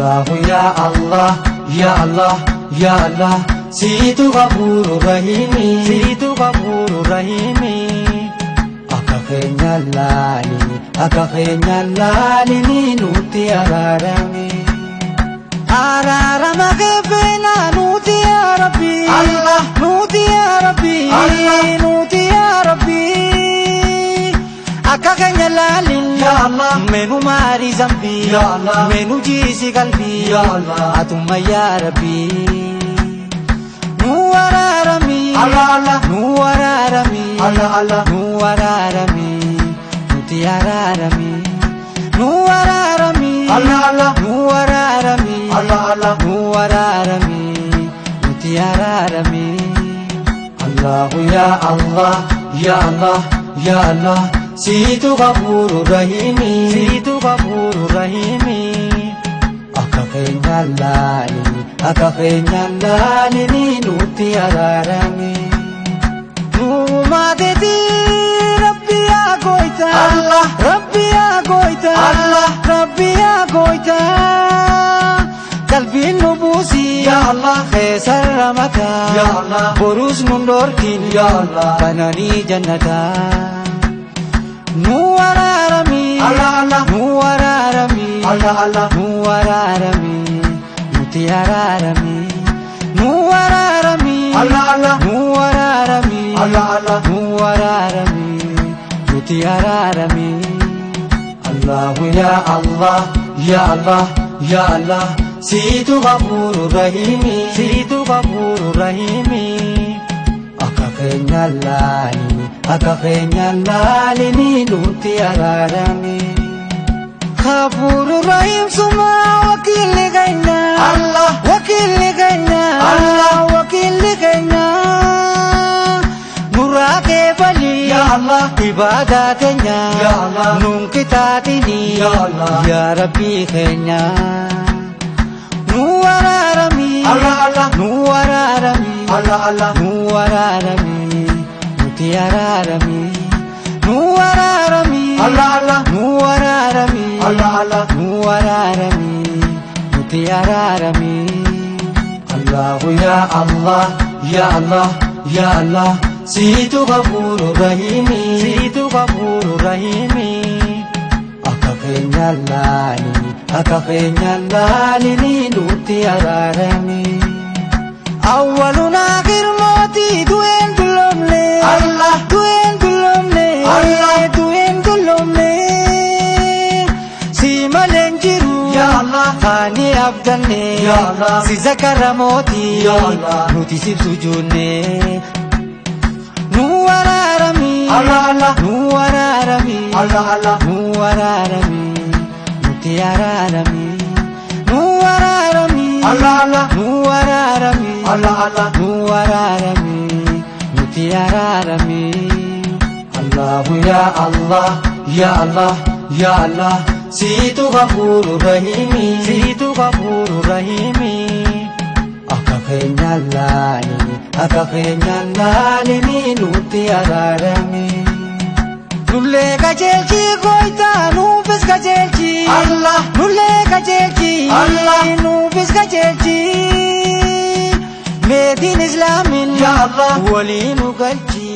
Allahu ya Allah, ya Allah, ya Allah, siitu ghafuuru rahiimi, siitu ghafuuru rahiimi. Akka keenya laalini, akka keenya laalini nutti araarami. Araarama keefina nuti ya Rabbi, Allah, nuti ya Rabbi, Allah, nuti ya Rabbi. Akka keenya laalin, Ya Allah, menu maari zambi, Ya Allah, menu jiisi qalbii, Ya Allah, atuma ya Rabbi. Nu araarami, Allah, Allah, nu araarami, Allah, Allah, nu araarami, nuti araarami. Nu araarami, Allah, Allah, nu araarami, Allah, Allah, nu araarami, nuti araarami. Allahu ya Allah, ya Allah, ya Allah, siitu ghafuuru rahiimi, siitu ghafuuru rahiimi. Akka keenya laalini, akka keenya laalini nutti araarami. Nuumaateti Rabbi yaa gooyta, Allah, Rabbi yaa gooyta, Allah, Rabbi yaa gooyta. Qalbiin nu buusi, Ya Allah, keessa ramataa, Ya Allah, boruus nun dhorkin, Ya Allah, kananii jannataa. Nu araarami, Allah, Allah, nu araarami, Allah, Allah, nu araarami, nuti araarami. Nu araarami, Allah, Allah, nu araarami, Allah, Allah, nu araarami, nuti araarami. Allahu ya Allah, ya Allah, ya Allah, siitu ghafuuru rahiimi, siitu ghafuuru rahiimi. Akka keenya laalini, akka keenya laalini nutti araarami. Ghafuuru rahiim suma wakiilli keenya, Allah, wakiilli keenya, Allah, wakiilli keenya. Nurraa keefali, Ya Allah, ibaadaa teenya, Ya Allah, nun qixaaxini, Ya Allah, ya Rabbii keenya. Nu araarami, Allah, Allah, nu araarami, Allah, Allah, nu araarami, nuti araarami. Nu araarami, Allah, Allah, nu araarami, Allah, Allah, nu araarami, nuti araarami. Allahu ya Allah, ya Allah, ya Allah, siitu ghafuuru rahiimi, siitu ghafuuru rahiimi. Akka keenya laalini, akka keenya laalini nutti araarami. Awwalun aakhir mootii du'een dulloomne, Allah, du'een dulloomne, Allah, du'een dulloomne. Si malee hin jiru, Ya Allah, ani abdanne, Ya Allah, si zakara mootii, Ya Allah, nuti siif sujuudne. Nu araarami, Allah, Allah, nu araarami, Allah, Allah, nu araarami, nuti araarami. Nu araarami, Allah, Allah, nu araarami, Allah, Allah, nu araarami, nuti araarami. Allahu ya Allah, ya Allah, ya Allah, siitu ghafuuru rahiimi, siitu ghafuuru rahiimi. Akka keenya laalini, akka keenya laalini nutti araarami. Nullee qajeelchi gooytaa nuufis qajeelchi, Allah, nullee qajeelchi, Allah, nuufis qajeelchi. Meetiin islaamin Ya Allah, walii nu galchi.